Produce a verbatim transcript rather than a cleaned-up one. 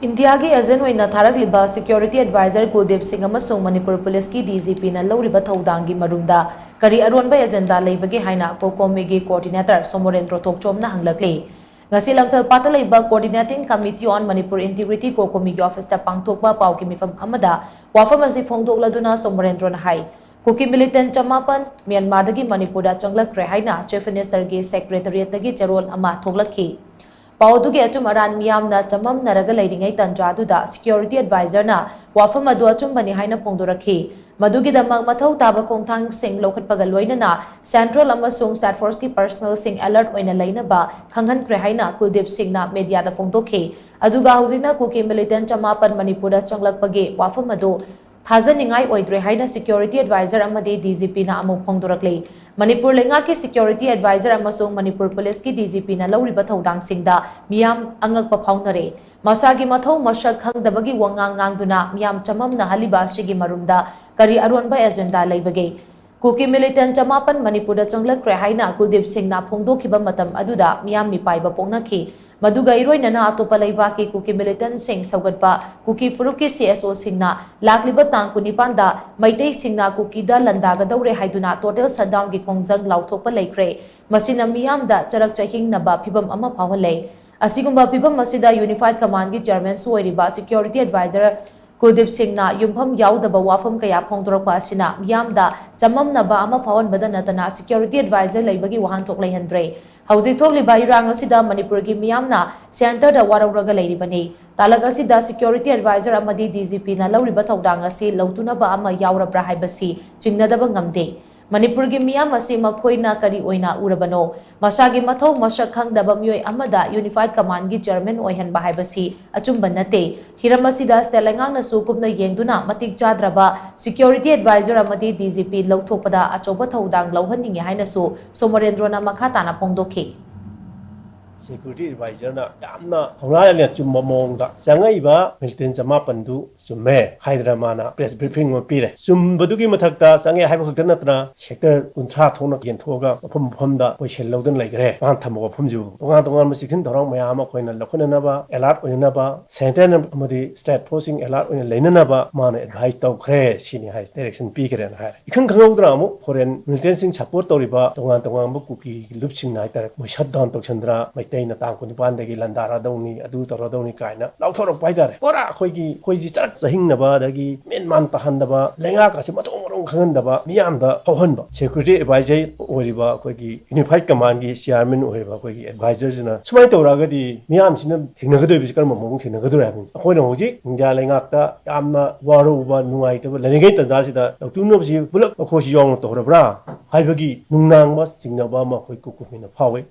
ꯏꯟꯗꯤꯌꯥꯒꯤ ꯑꯦꯖꯦꯟ ꯑꯣꯏꯅ ꯊꯥꯔꯛꯂꯤꯕ security adviser ꯀꯨꯜꯗꯤꯞ ꯁꯤꯡ ꯑꯃꯁꯨꯡ ꯃꯅꯤꯄꯨꯔ ꯄꯨꯂꯤꯁꯀꯤ ꯗꯤ ꯖꯤ ꯄꯤꯅ ꯂꯧꯔꯤꯕ ꯊꯧꯗꯥꯡꯒꯤ ꯃꯔꯨꯝꯗ ꯀꯔꯤ ꯑꯔꯣꯟꯕ ꯑꯦꯖꯦꯟꯗꯥ ꯂꯩꯕꯒꯦ ꯍꯥꯏꯅ ꯀꯣꯀꯣꯃꯤꯒꯤ ꯀꯣꯑꯣꯔꯗꯤꯅꯦꯇꯔ ꯁꯣꯃꯣꯔꯦꯟꯗ꯭ꯔꯣ ꯊꯣꯛꯆꯣꯝꯅ ꯍꯪꯂꯛꯂꯤ꯫ ꯉꯁꯤ ꯂꯝꯐꯦꯜꯄꯥꯠꯇ ꯂꯩꯕ Coordinating Committee on Manipur Integrity ꯀꯣꯀꯣꯃꯤꯒꯤ ꯑꯣꯐꯤꯁꯇ ꯄꯥꯡꯊꯣꯛꯄ ꯄꯥꯎꯒꯤ ꯃꯤꯐꯝ ꯑꯃꯗ ꯋꯥꯐꯝ ꯑꯁꯤ ꯐꯣꯡꯗꯣꯛꯂꯗꯨꯅ ꯁꯣꯃꯣꯔꯦꯟꯗ꯭ꯔꯣꯅ ꯍꯥꯏ, ꯀꯨꯀꯤ ꯃꯤꯂꯤꯇꯦꯟ ꯆꯃꯥꯄꯟ ꯃ꯭ꯌꯥꯟꯃꯥꯔꯗꯒꯤ ꯃꯅꯤꯄꯨꯔꯗ ꯆꯪꯂꯛꯈ꯭ꯔꯦ ꯍꯥꯏꯅ ꯆꯤꯐ ꯃꯤꯅꯤꯁꯇꯔꯒꯤ ꯁꯦꯀ꯭ꯔꯦꯇꯔꯤꯌꯦꯠꯇꯒꯤ ꯆꯦꯔꯣꯜ ꯑꯃ ꯊꯣꯛꯂꯛꯈꯤ꯫ ꯄꯥꯎ ꯑꯗꯨꯒꯤ ꯑꯆꯨꯝ ꯑꯔꯥꯟ ꯃꯤꯌꯥꯝꯅ ꯆꯃꯝꯅꯔꯒ ꯂꯩꯔꯤꯉꯩ ꯇꯟꯖꯥꯗꯨꯗ ꯁꯦꯀ꯭ꯌꯨꯔꯤꯇꯤ ꯑꯦꯗꯚꯥꯏꯖꯔꯅ ꯋꯥꯐꯝ ꯑꯗꯨ ꯑꯆꯨꯝꯕꯅꯤ ꯍꯥꯏꯅ ꯐꯣꯡꯗꯣꯔꯛꯈꯤ꯫ ꯃꯗꯨꯒꯤꯗꯃꯛ ꯃꯊꯧ ꯇꯥꯕ ꯈꯣꯡꯊꯥꯡꯁꯤꯡ ꯂꯧꯈꯠꯄꯒ ꯂꯣꯏꯅꯅ ꯁꯦꯟꯇ꯭ꯔꯦꯜ ꯑꯃꯁꯨꯡ ꯁ꯭ꯇꯦꯠ ꯐꯣꯔꯁꯀꯤ ꯄꯔꯁꯅꯦꯜꯁꯤꯡ ꯑꯦꯂꯔꯠ ꯑꯣꯏꯅ ꯂꯩꯅꯕ ꯈꯪꯍꯟꯈ꯭ꯔꯦ ꯍꯥꯏꯅ ꯀꯨꯜꯗꯤꯞ ꯁꯤꯡꯅ ꯃꯦꯗꯤꯌꯥꯗ ꯐꯣꯡꯗꯣꯛꯈꯤ꯫ ꯑꯗꯨꯒ ꯍꯧꯖꯤꯛꯅ ꯀꯨꯀꯤ ꯃꯤꯂꯤꯇꯦꯟ ꯆꯃꯥꯄꯟ ꯃꯅꯤꯄꯨꯔꯗ ꯆꯪꯂꯛꯄꯒꯤ ꯋꯥꯐꯝ ꯑꯗꯨ ꯊꯥꯖꯅꯤꯡꯉꯥꯏ ꯑꯣꯏꯗ꯭ꯔꯦ ꯍꯥꯏꯅ ꯁꯦꯀ꯭ꯌꯨꯔꯤꯇꯤ ꯑꯦꯗꯚꯥꯏꯖꯔ ꯑꯃꯗꯤ ꯗꯤ ꯖꯤ ꯄꯤꯅ ꯑꯃꯨꯛ ꯐꯣꯡꯗꯣꯔꯛꯂꯤ꯫ ꯃꯅꯤꯄꯨꯔ ꯂꯩꯉꯥꯛꯀꯤ ꯁꯦꯀ꯭ꯌꯨꯔꯤꯇꯤ ꯑꯦꯗꯚꯥꯏꯖꯔ ꯑꯃꯁꯨꯡ ꯃꯅꯤꯄꯨꯔ ꯄꯨꯂꯤꯁꯀꯤ ꯗꯤ ꯖꯤ ꯄꯤꯅ ꯂꯧꯔꯤꯕ ꯊꯧꯗꯥꯡꯁꯤꯡꯗ ꯃꯤꯌꯥꯝ ꯑꯉꯛꯄ ꯐꯥꯎꯅꯔꯦ꯫ ꯃꯁꯥꯒꯤ ꯃꯊꯧ ꯃꯁꯛ ꯈꯪꯗꯕꯒꯤ ꯋꯥꯉꯥꯡ ꯉꯥꯡꯗꯨꯅ ꯃꯤꯌꯥꯝ ꯆꯃꯝꯅꯍꯜꯂꯤꯕ ꯑꯁꯤꯒꯤ ꯃꯔꯨꯝꯗ ꯀꯔꯤ ꯑꯔꯣꯟꯕ ꯑꯦꯖꯦꯟꯗꯥ ꯂꯩꯕꯒꯦ? ꯀꯨꯀꯤ ꯃꯤꯂꯤꯇꯦꯟ ꯆꯃꯥꯄꯟ ꯃꯅꯤꯄꯨꯔꯗ ꯆꯪꯂꯛꯈ꯭ꯔꯦ ꯍꯥꯏꯅ ꯀꯨꯜꯗꯤꯞ ꯁꯤꯡꯅ ꯐꯣꯡꯗꯣꯛꯈꯤꯕ ꯃꯇꯝ ꯑꯗꯨꯗ ꯃꯤꯌꯥꯝ ꯃꯤꯄꯥꯏꯕ ꯄꯣꯛꯅꯈꯤ꯫ ꯃꯗꯨꯒ ꯏꯔꯣꯏꯅꯅ ꯑꯇꯣꯞꯄ ꯂꯩꯕꯥꯛꯀꯤ ꯀꯨꯀꯤ ꯃꯤꯂꯤꯇꯦꯟꯁꯤꯡ ꯁꯧꯒꯠꯄ ꯀꯨꯀꯤ ꯐꯨꯔꯨꯞꯀꯤ ꯁꯤ ꯑꯦꯁ ꯑꯣꯁꯤꯡꯅ ꯂꯥꯛꯂꯤꯕ ꯇꯥꯡ ꯀꯨꯟꯅꯤꯄꯥꯟꯗ ꯃꯩꯇꯩꯁꯤꯡꯅ ꯀꯨꯀꯤꯗ ꯂꯥꯟꯗꯥꯒꯗꯧꯔꯦ ꯍꯥꯏꯗꯨꯅ ꯇꯣꯇꯦꯜ ꯁꯠꯗꯥꯎꯟꯒꯤ ꯈꯣꯡꯖꯪ ꯂꯥꯎꯊꯣꯛꯄ ꯂꯩꯈ꯭ꯔꯦ꯫ ꯃꯁꯤꯅ ꯃꯤꯌꯥꯝꯗ ꯆꯔꯛ ꯆꯍꯤꯡꯅꯕ ꯐꯤꯚꯝ ꯑꯃ ꯐꯥꯎꯍꯜꯂꯦ꯫ ꯑꯁꯤꯒꯨꯝꯕ ꯐꯤꯚꯝ ꯑꯁꯤꯗ ꯌꯨꯅꯤꯐꯥꯏꯗ ꯀꯃꯥꯟꯒꯤ ꯆꯤꯌꯔꯃꯦꯟꯁꯨ ꯑꯣꯏꯔꯤꯕ ꯁꯦꯀ꯭ꯌꯨꯔꯤꯇꯤ ꯑꯦꯗꯚꯥꯏꯖꯔ ꯀꯨꯜꯗꯤꯞ ꯁꯤꯡꯅ ꯌꯨꯝꯐꯝ ꯌꯥꯎꯗꯕ ꯋꯥꯐꯝ ꯀꯌꯥ ꯐꯣꯡꯗꯣꯔꯛꯄ ꯑꯁꯤꯅ ꯃꯤꯌꯥꯝꯗ ꯆꯃꯝꯅꯕ ꯑꯃ ꯐꯥꯎꯍꯟꯕꯗ ꯅꯠꯇꯅ ꯁꯦꯀ꯭ꯌꯨꯔꯤꯇꯤ ꯑꯦꯗꯚꯥꯏꯖꯔ ꯂꯩꯕꯒꯤ ꯋꯥꯍꯟꯊꯣꯛ ꯂꯩꯍꯟꯗ꯭ꯔꯦ꯫ ꯍꯧꯖꯤꯛ ꯊꯣꯛꯂꯤꯕ ꯏꯔꯥꯡ ꯑꯁꯤꯗ ꯃꯅꯤꯄꯨꯔꯒꯤ ꯃꯤꯌꯥꯝꯅ ꯁꯦꯟꯇꯔꯗ ꯋꯥꯔꯧꯔꯒ ꯂꯩꯔꯤꯕꯅꯤ꯫ ꯇꯥꯂꯛ ꯑꯁꯤꯗ ꯁꯦꯀ꯭ꯌꯨꯔꯤꯇꯤ ꯑꯦꯗꯚꯥꯏꯖꯔ ꯑꯃꯗꯤ ꯗꯤ ꯖꯤ ꯄꯤꯅ ꯂꯧꯔꯤꯕ ꯊꯧꯗꯥꯡ ꯑꯁꯤ ꯂꯧꯇꯨꯅꯕ ꯑꯃ ꯌꯥꯎꯔꯕ꯭ꯔꯥ ꯍꯥꯏꯕꯁꯤ ꯆꯤꯡꯅꯗꯕ ꯉꯝꯗꯦ꯫ ꯃꯅꯤꯄꯨꯔꯒꯤ ꯃꯤꯌꯥꯝ ꯑꯁꯤ ꯃꯈꯣꯏꯅ ꯀꯔꯤ ꯑꯣꯏꯅ ꯎꯔꯕꯅꯣ? ꯃꯁꯥꯒꯤ ꯃꯊꯧ ꯃꯁꯛ ꯈꯪꯗꯕ ꯃꯤꯑꯣꯏ ꯑꯃꯗ ꯌꯨꯅꯤꯐꯥꯏꯗ ꯀꯃꯥꯟꯒꯤ ꯆꯤꯌꯔꯃꯦꯟ ꯑꯣꯏꯍꯟꯕ ꯍꯥꯏꯕꯁꯤ ꯑꯆꯨꯝꯕ ꯅꯠꯇꯦ꯫ ꯍꯤꯔꯝ ꯑꯁꯤꯗ ꯁ꯭ꯇꯦꯠ ꯂꯩꯉꯥꯛꯅꯁꯨ ꯀꯨꯞꯅ ꯌꯦꯡꯗꯨꯅ ꯃꯇꯤꯛ ꯆꯥꯗ꯭ꯔꯕ ꯁꯦꯀ꯭ꯌꯨꯔꯤꯇꯤ ꯑꯦꯗꯚꯥꯏꯖꯔ ꯑꯃꯗꯤ ꯗꯤ ꯖꯤ ꯄꯤ ꯂꯧꯊꯣꯛꯄꯗ ꯑꯆꯧꯕ ꯊꯧꯗꯥꯡ ꯂꯧꯍꯟꯅꯤꯡꯏ ꯍꯥꯏꯅꯁꯨ ꯁꯣꯃꯣꯔꯦꯟꯗ꯭ꯔꯣꯅ ꯃꯈꯥ ꯇꯥꯅ ꯐꯣꯡꯗꯣꯛꯈꯤ꯫ ꯁꯦꯀ꯭ꯌꯨꯔꯤꯇꯤ ꯑꯦꯗꯚꯥꯏꯖꯔꯅ ꯌꯥꯝꯅ ꯊꯧꯅꯥ ꯂꯩꯅ ꯆꯨꯝꯕ ꯃꯑꯣꯡꯗ ꯆꯪꯉꯛꯏꯕ ꯃꯤꯂꯤꯇꯦꯟ ꯆꯃꯥꯄꯟꯗꯨ ꯆꯨꯝꯃꯦ ꯍꯥꯏꯗꯅ ꯃꯥꯅ ꯄ꯭ꯔꯦꯁ ꯕ꯭ꯔꯤꯐꯤꯡ ꯑꯃ ꯄꯤꯔꯦ꯫ ꯆꯨꯝꯕꯗꯨꯒꯤ ꯃꯊꯛꯇ ꯆꯪꯉꯦ ꯍꯥꯏꯕ ꯈꯛꯇ ꯅꯠꯇꯅ ꯁꯦꯛꯇꯔ ꯀꯨꯟꯊ꯭ꯔꯥ ꯊꯣꯛꯅ ꯌꯦꯟꯊꯣꯛꯑꯒ ꯃꯐꯝ ꯃꯐꯝꯗ ꯀꯣꯏꯁꯤꯜꯍꯧꯗꯅ ꯂꯩꯈ꯭ꯔꯦ꯫ ꯃꯥꯅ ꯊꯝꯕ ꯋꯥꯐꯝꯁꯤꯕꯨ ꯇꯣꯉꯥꯟ ꯇꯣꯉꯥꯟꯕ ꯆꯦꯛꯁꯤꯟ ꯊꯧꯔꯥꯡ ꯃꯌꯥꯝ ꯑꯃ ꯑꯩꯈꯣꯏꯅ ꯂꯧꯈꯠꯅꯅꯕ, ꯑꯦꯂꯥꯔꯠ ꯑꯣꯏꯅꯅꯕ, ꯁꯦꯟꯇ꯭ꯔꯦꯜ ꯑꯃꯗꯤ ꯁ꯭ꯇꯦꯠ ꯐꯣꯔꯁꯁꯤꯡ ꯑꯦꯂꯥꯔꯠ ꯑꯣꯏꯅ ꯂꯩꯅꯅꯕ ꯃꯥꯅ ꯑꯦꯗꯚꯥꯏꯁ ꯇꯧꯈ꯭ꯔꯦ ꯁꯤꯅꯤ ꯍꯥꯏ, ꯗꯥꯏꯔꯦꯛꯁꯟ ꯄꯤꯈ꯭ꯔꯦꯅ ꯍꯥꯏꯔꯦ꯫ ꯏꯈꯪ ꯈꯪꯍꯧꯗꯅ ꯑꯃꯨꯛ ꯐꯣꯔꯦꯟ ꯃꯤꯂꯤꯇꯦꯟꯁꯤꯡ ꯁꯄꯣꯔꯠ ꯇꯧꯔꯤꯕ ꯇꯣꯉꯥꯟ ꯇꯣꯉꯥꯟꯕ ꯀꯨꯀꯤ ꯂꯨꯞꯁꯤꯡꯅ ꯍꯥꯏꯇꯥꯔꯦ, ꯃꯣꯏ ꯁꯠ ꯗꯥꯎꯟ ꯇꯧꯁꯟꯗꯅ ꯃꯩꯇꯩꯅ ꯇꯥꯡ ꯀꯨꯟꯅꯤꯄꯥꯟꯗꯒꯤ ꯂꯥꯟꯗꯥꯔꯗꯧꯅꯤ, ꯑꯗꯨ ꯇꯧꯔꯗꯧꯅꯤ ꯀꯥꯏꯅ ꯂꯥꯎꯊꯣꯔꯛꯄ ꯍꯥꯏꯇꯥꯔꯦ꯫ ꯄꯨꯔꯥ ꯑꯩꯈꯣꯏꯒꯤ, ꯑꯩꯈꯣꯏꯁꯤ ꯆꯔꯛ ꯆꯍꯤꯡꯅꯕ, ꯑꯗꯒꯤ ꯃꯦꯟ ꯃꯥꯟ ꯇꯥꯍꯟꯗꯕ, ꯂꯩꯉꯥꯛ ꯑꯁꯤ ꯃꯊꯣꯡ ꯃꯔꯣꯡ ꯈꯪꯍꯟꯗꯕ, ꯃꯤꯌꯥꯝꯗ ꯐꯥꯎꯍꯟꯕ꯫ ꯁꯦꯀ꯭ꯌꯨꯔꯤꯇꯤ ꯑꯦꯗꯚꯥꯏꯖꯔ ꯑꯣꯏꯔꯤꯕ ꯑꯩꯈꯣꯏꯒꯤ ꯌꯨꯅꯤꯐꯥꯏꯠ ꯀꯃꯥꯟꯒꯤ ꯆꯤꯌꯥꯔꯃꯦꯟ ꯑꯣꯏꯔꯤꯕ ꯑꯩꯈꯣꯏꯒꯤ ꯑꯦꯗꯚꯥꯏꯖꯔꯁꯤꯅ ꯁꯨꯃꯥꯏꯅ ꯇꯧꯔꯛꯑꯒꯗꯤ ꯃꯤꯌꯥꯝꯁꯤꯅ ꯊꯦꯡꯅꯒꯗꯣꯔꯤꯕꯁꯤ ꯀꯔꯝꯕ ꯃꯑꯣꯡ ꯊꯦꯡꯅꯒꯗꯣꯔꯤ ꯍꯥꯏꯕꯅꯤ꯫ ꯑꯩꯈꯣꯏꯅ ꯍꯧꯖꯤꯛ ꯏꯟꯗꯤꯌꯥ ꯂꯩꯉꯥꯛꯇ ꯌꯥꯝꯅ ꯋꯥꯔꯧꯕ, ꯅꯨꯡꯉꯥꯏꯇꯕ ꯂꯩꯔꯤꯉꯩ ꯇꯥꯟꯖꯥꯁꯤꯗ ꯂꯧꯇꯨꯅꯕꯁꯤ ꯄꯨꯂꯞ ꯑꯩꯈꯣꯏꯁꯨ ꯌꯥꯎꯅ ꯇꯧꯔꯕ꯭ꯔꯥ ꯍꯥꯏꯕꯒꯤ ꯅꯨꯡꯅꯥꯡꯕ ꯆꯤꯡꯅꯕ ꯑꯃ ꯑꯩꯈꯣꯏ ꯀꯨꯀꯨꯃꯤꯅ ꯐꯥꯎꯏ꯫